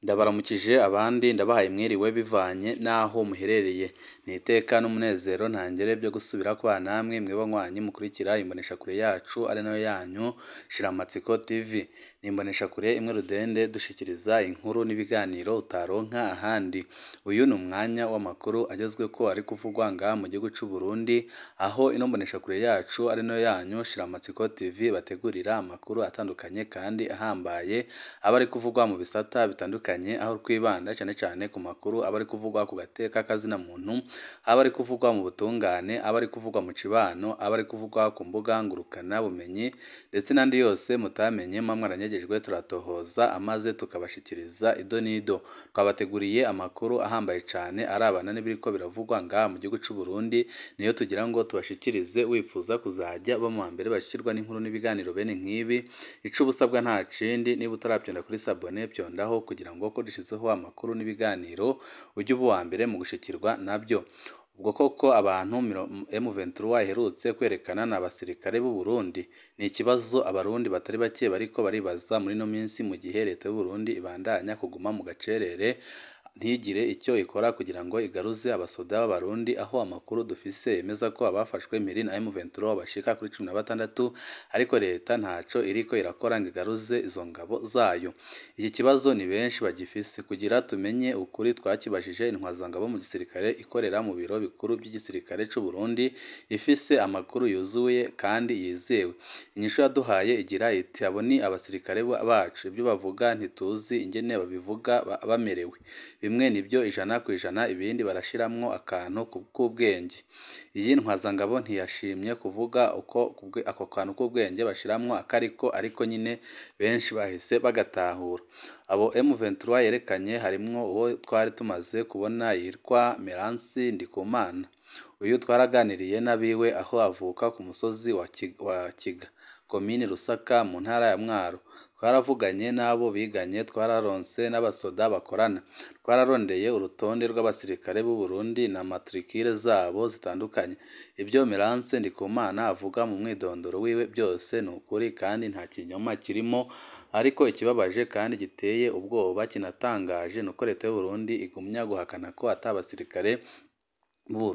Ndabaramukije abandi ndabahaye mwiriwe bivanye n'aho muherereye. Ni iteka n'umunezero ntangere byo gusubira kubana namwe mwebwe banywanyi mukurikira imboneshakure yacu ari nayo yanyu Shiramatsiko TV. Ni imboneshakure imwe rudende dushikiriza inkuru n'ibiganiro utaronka ahandi. Uyu ni umwanya w'amakuru agezweko ari kuvugwa ngaha mu gihugu c'u Burundi, aho ino mboneshakure yacu ari nayo yanyu Shiramatsiko TV bategurira amakuru atandukanye kandi ahambaye aba ari kuvugwa mu bisata bitandukanye, aho twibanda cyane cyane ku makuru aba ari kuvugwa ku gateka kazina muntu, aba ari kuvugwa mu butungane, aba ari kuvugwa mu cibano, aba ari kuvugwa ku mbuga ngurukana bumenyi ndetse n'andi yose mutamenye muba mwaranyegejwe turatohoza amaze tukabashikiriza ido n'ido. Twabateguriye amakuru ahambaye cane arabana n'ibiriko biravugwa ngaha mu gihugu c'u Burundi, niyo tugira ngo tubashikirize wifuza kuzajya uba mu bambere bashikirwa n'inkuru n'ibiganiro bene nk'ibi. Ico uba usabwa nta kindi, niba utaravyonda kuri sabone vyondaho kugira ngo ko dushizeho amakuru n'ibiganiro ujye uba uwa mbere mu gushikirwa nabyo. Ubwo koko abantu M23 iherutse kwerekana ni abasirikare b'u Burundi? Ni ikibazo abarundi batari bake bariko baribaza muri ino minsi, mu gihe leta y'u Burundi ibandanya kuguma mu gacerere ntigire icyo ikora kugira ngo igaruze abasoda b'abarundi, aho amakuru dufise yemeza ko abafashwe mpiri na M23 bashika kuri 16, ariko leta ntaco iriko irakora ngo igaruze izo ngabo zayo. Iki kibazo ni benshi bagifise. Kugira tumenye ukuri twakibajije intwazangabo mu gisirikare ikorera mu biro bikuru by'igisirikare c'u Burundi, ifise amakuru yuzuye kandi yizewe. Inyishu yaduhaye igira iti: abo ni abasirikare bacu, ibyo bavuga ntituzi ingene babivuga bamerewe. Bimwe nibyo 100%, ibindi barashiramwo akantu k'ubwenge. Iyi ntwazangabo ntiyashimye kuvuga uko ako kantu k'ubwenge bashiramwo akariko, ariko nyine benshi bahise bagatahura. Abo M23 yerekanye harimwo uwo twari tumaze kubona yitwa Meransi Ndikumana. Uyu twaraganiriye n'abiwe aho avuka ku musozi wa Kiga, komini Rusaka mu ntara ya Mwaro. Twaravuganye n'abo biganye, twararonse n'abasoda bakorana, twararondeye urutonde rw'abasirikare b'u Burundi na matricule zabo zitandukanye. Ibyo Meranse Ndikumana avuga mu mwidondoro wiwe byose ni ukuri kandi nta kinyoma kirimo, ariko ikibabaje kandi giteye ubwoba kinatangaje nuko leta y'u Burundi igumya guhakana ko ata basirikare b'u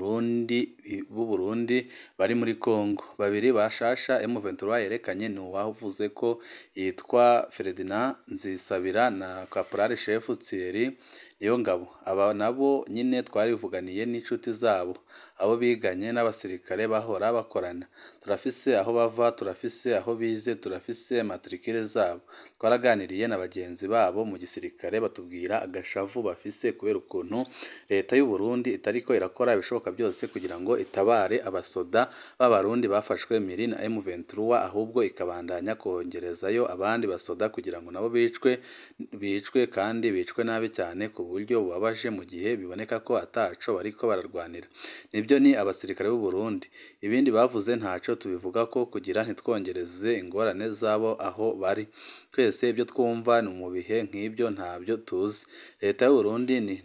Burundi bari muri Congo. Babiri bashasha M23 yerekanye ni uwavuze ko yitwa Ferdinand Nzisabira na Caporal Chef Thierry Niyongabo. Aba nabo nyine twarivuganiye n'inshuti zabo, abo biganye n'abasirikare bahora bakorana. Turafise aho bava, turafise aho bize, turafise matricule zabo. Twaraganiriye na bagenzi babo mu gisirikare batubwira agashavu bafise kubera ukuntu leta y'u Burundi itariko irakora ibishoboka byose kugira ngo itabare abasoda b'abarundi bafashwe mpiri na M23, ahubwo ikabandanya kongerezayo abandi basoda kugira ngo nabo bicwe kandi bicwe nabi cyane ku buryo bubabaje, mu gihe biboneka ko ataco bariko bararwanira. Nibyo ni abasirikare b'u Burundi. Ibindi bavuze ntaco tubivuga ko kugira ntitwongereze ingorane zabo aho bari. Twese ibyo twumva ni mu bihe nk'ibyo ntabyo tuzi. Leta y'u Burundi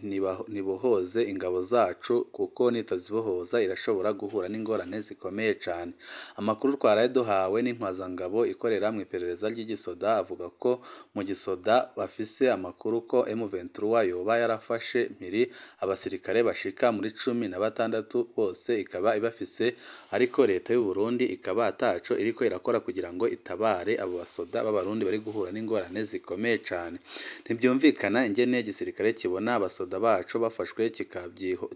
nibohoze ingabo zacu, kuko nitazibohoza irashobora guhura n'ingorane zikomeye cane. Amakuru twaraye duhawe n'intwazangabo ikorera mu iperereza ry'igisoda avuga ko mu gisoda bafise amakuru ko M23 yoba yarafashe mpiri abasirikare bashika muri 16 bose ikaba ibafise, ariko leta y'u Burundi ikaba ataco iriko irakora kugira ngo itabare abo basoda b'abarundi bari guhura n'ingorane zikomeye cane. Ntibyumvikana ingene igisirikare kibona abasoda bacu bafashwe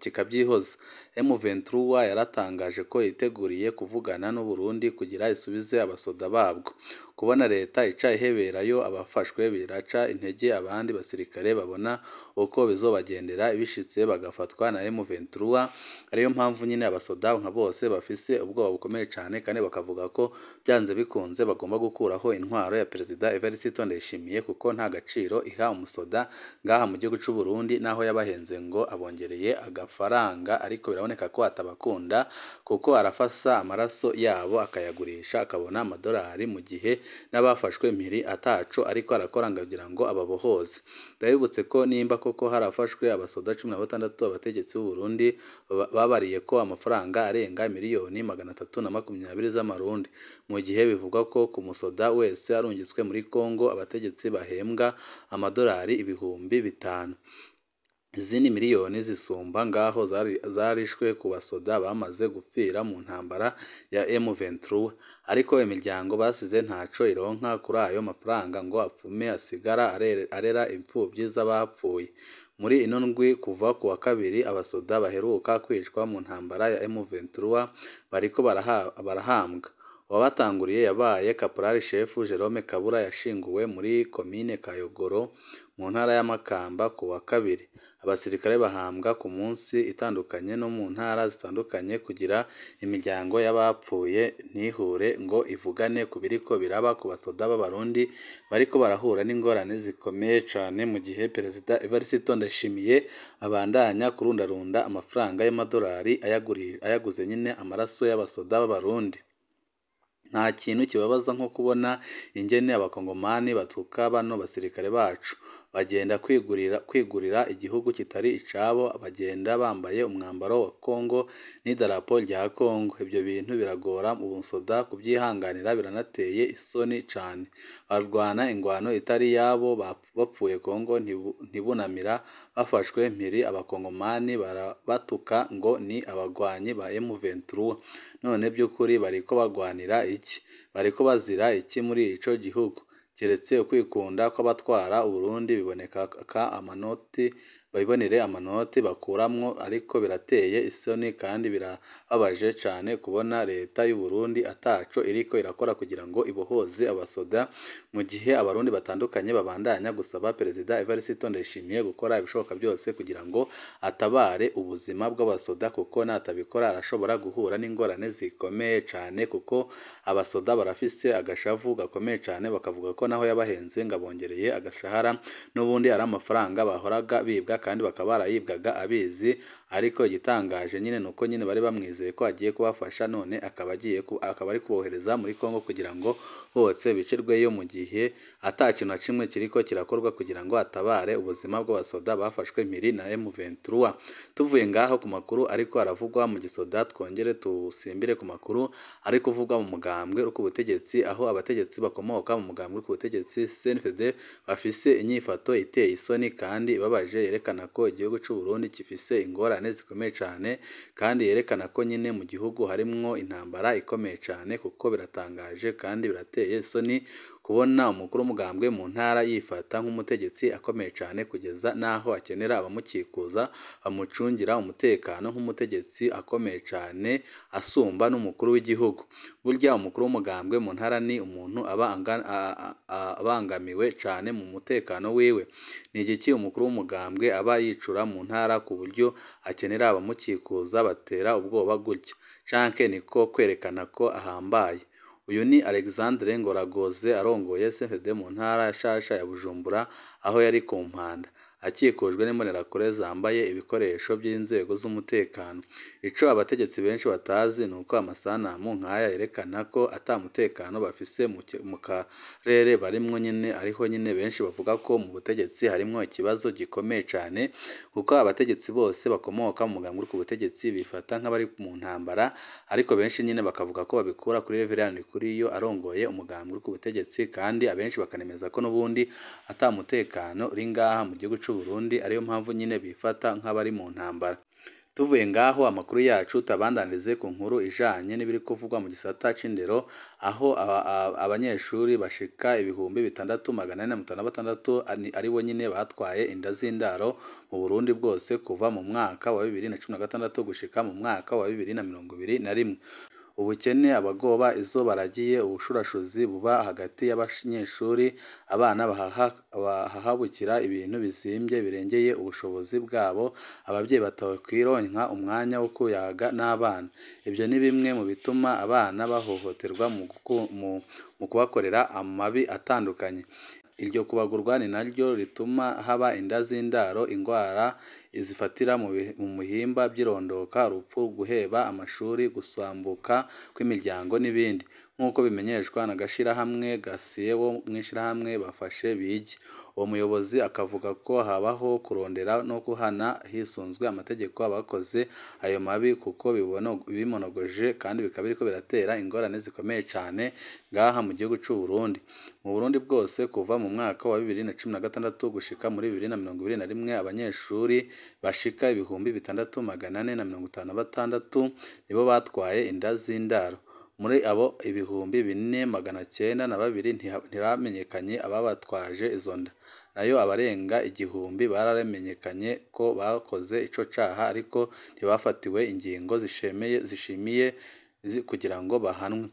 kikabyihoza. M23 yaratangaje ko yiteguriye kuvugana n'u Burundi kugira isubize abasoda babwo. Kubona leta ica iheberayo abafashwe biraca intege abandi basirikare babona uko bizobagendera bishitse bagafatwa na M23. Ariyo mpamvu nyine abasoda nka bose bafise ubwoba bukomeye cane, kandi bakavuga ko byanze bikunze bagomba gukuraho intwaro ya Perezida Evariste Ndayishimiye, kuko nta gaciro iha umusoda ngaha mu gihugu c'u Burundi, naho yabahenze ngo abongereye agafaranga, ariko biraboneka ko atabakunda kuko arafasa amaraso yabo akayagurisha akabona amadolari, mu gihe n'abafashwe mpiri ataco ariko arakora ngo agira ngo ababohoze. Ndabibutse ko nimba koko harafashwe abasoda 16 abategetsi b'u Burundi babariye ko amafaranga arenga miliyoni 320 z'amarundi, mu gihe bivugwa ko ku musoda wese arungitswe muri Kongo abategetsi bahembwa amadolari 5000. Izindi miliyoni zisumba ngaho zarishwe ku basoda bamaze gupfira mu ntambara ya M23, ariko imiryango basize ntaco ironka kuri ayo mafaranga ngo apfume asigara arera imfuvyi z'abapfuye. Muri ino ndwi kuva ku wa kabiri abasoda baheruka kwicwa mu ntambara ya M23 bariko barahambwa. Uwabatanguriye yabaye Kaporali Shefu Jerome Kabura, yashinguwe muri komine Kayogoro mu ntara ya Makamba ku wa kabiri. Abasirikare bahambwa ku munsi itandukanye no mu ntara zitandukanye kugira imiryango y'abapfuye ntihure ngo ivugane ku biriko biraba ku basoda b'Abarundi bariko barahura n'ingorane zikomeye cane, mu gihe Perezida Evariste Ndayishimiye abandanya kurundarunda amafaranga y'amadolari ayaguze nyine amaraso y'abasoda b'Abarundi. Nta kintu kibabaza nko kubona ingene abakongomani batuka bano basirikare bacu, bagenda kwigurira igihugu kitari icabo, bagenda bambaye umwambaro wa Kongo n'idarapo rya Kongo. Ibyo bintu biragora umusoda kubyihanganira, biranateye isoni cane. Barwana ingwano itari yabo, bapfuye Kongo ntibunamira, bafashwe mpiri abakongomani barabatuka ngo ni abagwanyi ba M23. None by'ukuri bariko bagwanira iki? Bariko bazira iki muri ico gihugu? Keretse ukwikunda kw'abatwara Uburundi biboneka amanoti babibonere amanoti bakuramwo, ariko birateye isoni kandi birababaje cane kubona leta y'u Burundi ataco iriko irakora kugira ngo ibohoze abasoda, mu gihe abarundi batandukanye babandanya gusaba Perezida Evariste Ndayishimiye gukora ibishoboka byose kugira ngo atabare ubuzima bw'abasoda, kuko natabikora arashobora guhura n'ingorane zikomeye cane, kuko abasoda barafise agashavu gakomeye cane, bakavuga ko naho yabahenze ngo abongereye agashahara n'ubundi ari amafaranga bahoraga bibwa kandi bakaba barayibwaga abizi. Ariko igitangaje nyine nuko nyine bari bamwizeye ko agiye kubafasha, none akaba agiye akaba ari kubohereza muri Kongo kugira ngo bose bicirweyo, mu gihe ata kintu na kimwe kiriko kirakorwa kugira ngo atabare ubuzima bw'abasoda bafashwe mpiri na M23. Tuvuye ngaho ku makuru ariko aravugwa mu gisoda, twongere tusimbire ku makuru ari kuvugwa mu mugambwe uri ku butegetsi, aho abategetsi bakomoka mu mugambwe uri ku butegetsi CNDD bafise inyifato iteye isoni kandi ibabaje, yerekana ko igihugu c'u Burundi gifise ingorane zikomeye cane, kandi yerekana ko nyine mu gihugu harimwo intambara ikomeye cane, kuko biratangaje kandi birateye isoni kubona umukuru w'umugambwe mu ntara yifata nk'umutegetsi akomeye cane, kugeza n'aho akenera abamukikuza bamucungira umutekano nk'umutegetsi akomeye cane asumba n'umukuru w'igihugu. Burya umukuru w'umugambwe mu ntara ni umuntu aba abangamiwe cane mu mutekano wiwe. Ni igiki umukuru w'umugambwe aba yicura mu ntara ku buryo akenera abamukikuza batera ubwoba gutya? Canke niko kwerekana ko ahambaye? Uyu ni Alexandre Ngoragoze arongoye CNDD mu ntara ya Shasha ya Bujumbura, aho yari ku mpanda akikujwe n'imbonerakure zambaye ibikoresho by'inzego z'umutekano. Ico abategetsi benshi batazi ni uko amasanamu nk'aya yerekana ko ata mutekano bafise mu karere barimwo nyine, ariho nyine benshi bavuga ko mu butegetsi harimwo ikibazo gikomeye cane, kuko abategetsi bose bakomoka mu mugambwe uri ku butegetsi bifata nk'abari mu ntambara, ariko benshi nyine bakavuga ko babikura kuri Reverend Ndikuriyo arongoye umugambwe uri ku butegetsi, kandi abenshi bakanemeza ko n'ubundi ata mutekano uri ngaha mu gihugu c'u Burundi, ariyo mpamvu nyine bifata nk'abari mu ntambara. Tuvuye ngaho amakuru yacu tabandanize ku nkuru ijanye n'ibiri kuvugwa mu gisata c'indero, aho abanyeshuri bashika 6456 aribo nyine batwaye inda z'indaro mu Burundi bwose kuva mu mwaka wa 2016 gushika mu mwaka wa 2021. Ubukene, abagoba izo baragiye, ubushurashuzi buba hagati y'abanyeshuri, abana bahahabukira ibintu bizimbye birengeye ubushobozi bwabo, ababyeyi batakwironka umwanya wo kuyaga n'abana. Ibyo ni bimwe mu bituma abana bahohoterwa mu kubakorera amabi atandukanye. Iryo kubagurwa ni naryo rituma haba inda z'indaro, ingwara zifatira mu bihimba by'irondoka, urupfu, guheba amashuri, gusambuka kw'imiryango n'ibindi, nk'uko bimenyeshwa na gashirahamwe Gasiye wo mw'ishirahamwe Bafashe Bige. Uwo muyobozi akavuga ko habaho kurondera no guhana hisunzwe amategeko abakoze ayo mabi, kuko bimonogoje kandi bikaba biriko biratera ingorane zikomeye cane ngaha mu gihugu c'u Burundi. Mu Burundi bwose kuva mu mwaka wa 2016 gushika muri 2021 abanyeshuri bashika 6456 nibo batwaye inda z'indaro. Muri abo 4902 ntiramenyekanye ababatwaje izo nda, nayo abarenga 1000 baramenyekanye ko bakoze ico caha ariko ntibafatiwe ingingo zishimiye kugira ngo bahanwe.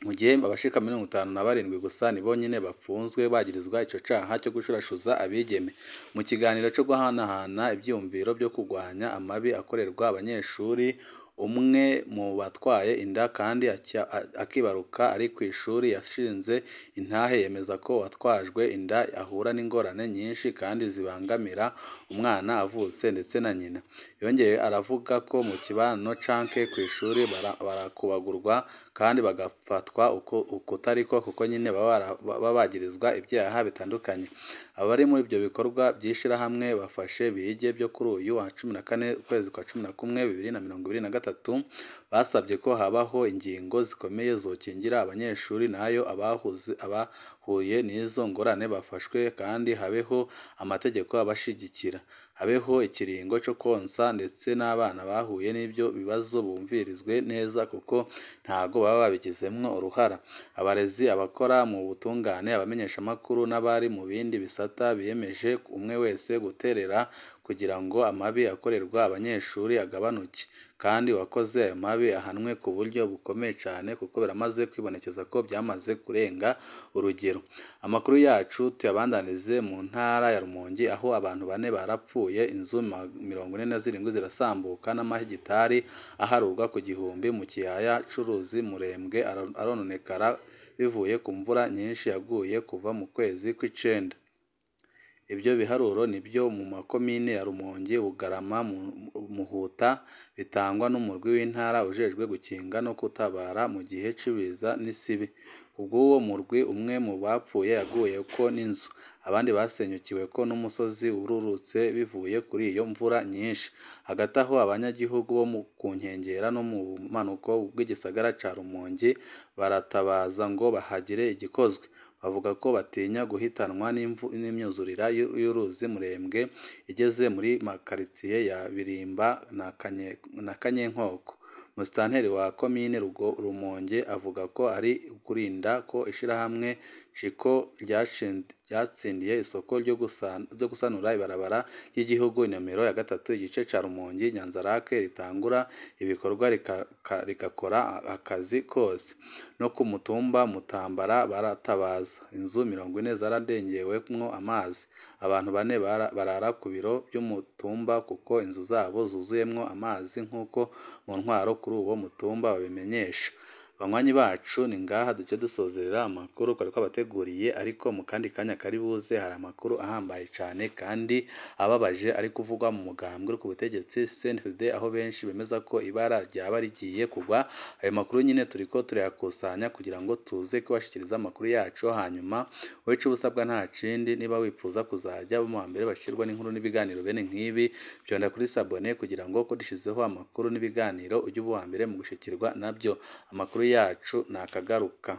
Mu gihe abashika 57 gusa nibo nyene bapfunzwe bagirizwa ico caha cyo gushurashuza abigeme. Mu kiganiro co guhanahana ivyiyumviro vyo kurwanya amabi akorerwa abanyeshuri, umwe mu batwaye inda kandi akibaruka ari kw'ishuri yashinze intahe yemeza ko uwatwajwe inda ahura n'ingorane nyinshi kandi zibangamira umwana avutse ndetse na nyina. Yongeye aravuga ko mu kibano canke kw'ishuri barakubagurwa kandi bagafatwa ukutariko kuko nyine baba bagirizwa ibyaha bitandukanye. Abari muri ibyo bikorwa by'ishirahamwe Bafashe Bige byo kuri uyu wa 14 ukwezi kwa 11 2023 basabye ko habaho ingingo zikomeye zokingira abanyeshuri nayo abahuye n'izo ngorane bafashwe, kandi habeho amategeko abashigikira, habeho ikiringo co konsa ndetse n'abana bahuye n'ibyo bibazo bumvirizwe neza kuko ntago baba babigizemwo uruhara. Abarezi, abakora mu butungane, abamenyeshamakuru n'abari mu bindi bisata biyemeje umwe wese guterera kugira ngo amabi akorerwa abanyeshuri agabanuke, kandi uwakoze ayo mabi ahanwe ku buryo bukomeye cane kuko biramaze kwibonekeza ko byamaze kurenga urugero. Amakuru yacu tuyabandanize mu ntara ya Rumonge aho abantu 4 barapfuye, inzu 47 zirasambuka n'amahegitari aharurwa ku 1000 mu kiyaya c'uruzi Murembwe arononekara bivuye ku mvura nyinshi yaguye kuva mu kwezi kw'icenda. Ibyo biharuro nibyo mu makomine ya Rumonge, Bugarama, Muhuta bitangwa n'umurwi w'intara ujejwe gukinga no gutabara mu gihe c'ibiza n'isibe. Kubw'uwo murwi, umwe mu bapfuye yaguyeko n'inzu, abandi basenyukiweko n'umusozi wururutse bivuye kuri iyo mvura nyinshi. Hagati aho abanyagihugu bo ku nkengera no mu bumanuko bw'igisagara ca Rumonge baratabaza ngo bahagire igikozwe. Bavuga ko batinya guhitanwa n'imyuzurira y'uruzi Murembwe igeze muri makaritsiye ya Birimba na Kanyenkoko. Musitanteri wa komine Rumonge avuga ko ari ukurinda ko ishirahamwe Shiko ryatsindiye isoko ryo gusanura ibarabara ry'igihugu inomero ya 3 igice ca Rumonge Nyanzarake ritangura ibikorwa rigakora akazi kose. No ku mutumba Mutambara baratabaza, inzu 40 zaradengewemwo amazi, abantu 4 barara ku biro by'umutumba kuko inzu zabo zuzuyemwo amazi nk'uko mu ntwaro kuri uwo mutumba babimenyesha. Banywanyi bacu ni ngaha duce dusozerera amakuru twari twabateguriye, ariko mu kandi kanya kari buze hari amakuru ahambaye cane kandi ababaje ari kuvugwa mu mugambwe uri ku butegetsi CNDD, aho benshi bemeza ko ibara ryaba rigiye kugwa. Ayo makuru nyine turiko turayakusanya kugira ngo tuze kubashikiriza amakuru yacu, hanyuma wowe ico ubusabwa nta kindi, niba wifuza kuzajya mu wa mbere bashirwa n'inkuru n'ibiganiro bene nk'ibi, vyonda kuri sabone kugira ngo ko dushizeho amakuru n'ibiganiro ujye uba uwa mbere mu gushikirwa nabyo. Amakuru yacu nakagaruka.